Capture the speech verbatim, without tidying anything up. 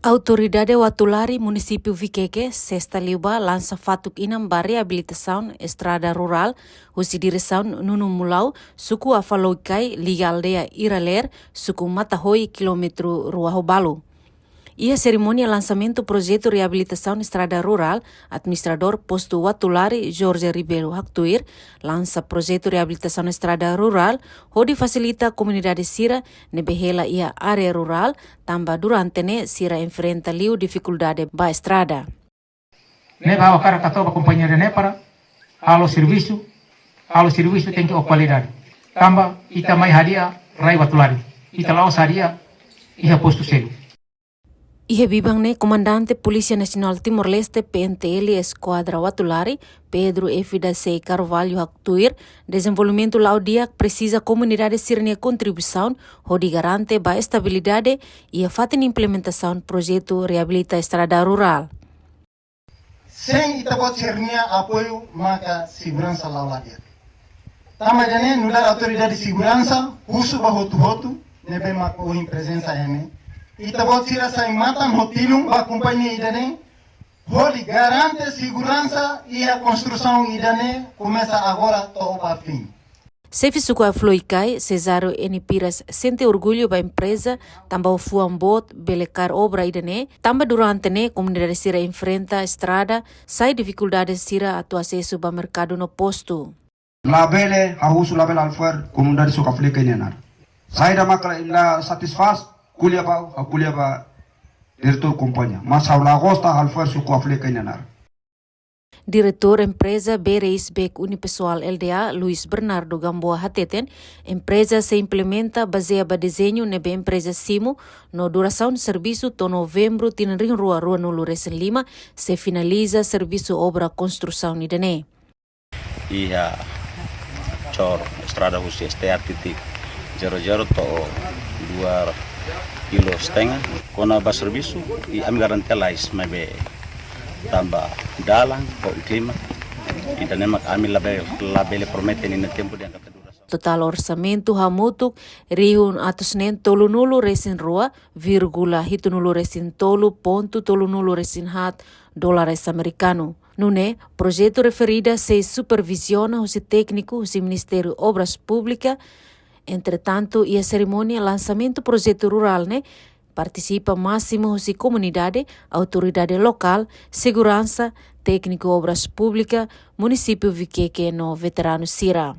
Autoridade Uatulari, Munisípiu Viqueque, sesta liubá lansa fatuk inan ba reabilitasaun estrada rurál husi diresaun Nunu Mulau, suku Afaloicai, liga aldeia Iraler, suku Matahoi, kilómetru rua ho balu. Iha serimónia lansamentu projetu reabilitasaun estrada rurál, administradór postu Uatulari, Jorge Ribeiro haktuir, lansa projetu reabilitasaun estrada rurál hodi fasilita komunidade sira ne'ebé hela iha área rurál, tanba durante ne'e sira enfrenta liu difikuldade ba estrada. Ne'ebé ha'u hakarak hato'o ba kompañia ida-ne'e para halo servisu, halo servisu tenke ho kualidade. Tanba ita mai hadi'a rai Uatulari. Ita la'ós hadi'a iha postu seluk. Iha biban ne'e, Komandante Polísia Nasionál Timor-Leste, P N T L, Eskuadra Uatulari, Pedro F. da Sei Carvalho haktuir, dezenvolvimentu la'o di'ak presiza komunidade sira-nia kontribuisaun hodi garante ba estabilidade iha fatin implementasaun projetu reabilita estrada rurál. Sein ita-boot sira-nia apoiu maka seguransa la'o la di'ak. Tanba ida-ne'e nu'udar autoridade seguransa, husu ba hotu-hotu ne'ebé maka ohin prezensa iha ne'e. Ita-boot sira sai matan ho tilun ba kompañia ida-ne'e hodi garante seguransa iha konstrusaun ida-ne'e, komesa agora to'o ba fin. Xefe suku Afaloicai, Cesário N. Piras, sente orgullu ba empreza tanba ho fuan boot bele kaer obra ida-ne'e, tanba durante ne'e komunidade sira enfrenta estrada, sai difikuldade sira atu asesu ba merkadu no postu. Labele, ha'u husu labele Alfer, komunidade suku Afaloicai nian área. Saida maka la satisfás, ko'alia ba, ha'u ko'alia ba diretór kompañia. Mas ha'u la gosta Alfer suku Afaloicai nian área. Diretór empreza B R I Sbek Unipessoal L D A, Luis Bernardo Gamboa hateten, empreza sei implementa bazeia ba dezeñu ne'ebé empreza simu, no durasaun servisu to'o Novembru tinan rihun rua ruanulu resin lima, sei finaliza servisu obra konstrusaun ida-ne'e. Iha cor estrada husi S T R titik zero zero to'o dua kilo setengah. Kona-ba servisu, i ami garante lais maibé tanba dalan ho klima, ida-ne'e mak ami labele, labele promete ninia tempu dehan katak durasaun. Totál orsamentu hamutuk rihun atus neen tolunulu resin rua vírgula hitunulu resin tolu pontu tolunulu resin haat dólares amerikanu. Nune'e, projetu referida sei superviziona husi tékniku husi Ministériu Obras Públikas. Entretantu, iha serimónia lansamentu projetu rurál ne'e, partisipa másimu husi komunidade, autoridade lokál, seguransa, tékniku Obras Públikas, Munisípiu Viqueque no veteranu sira.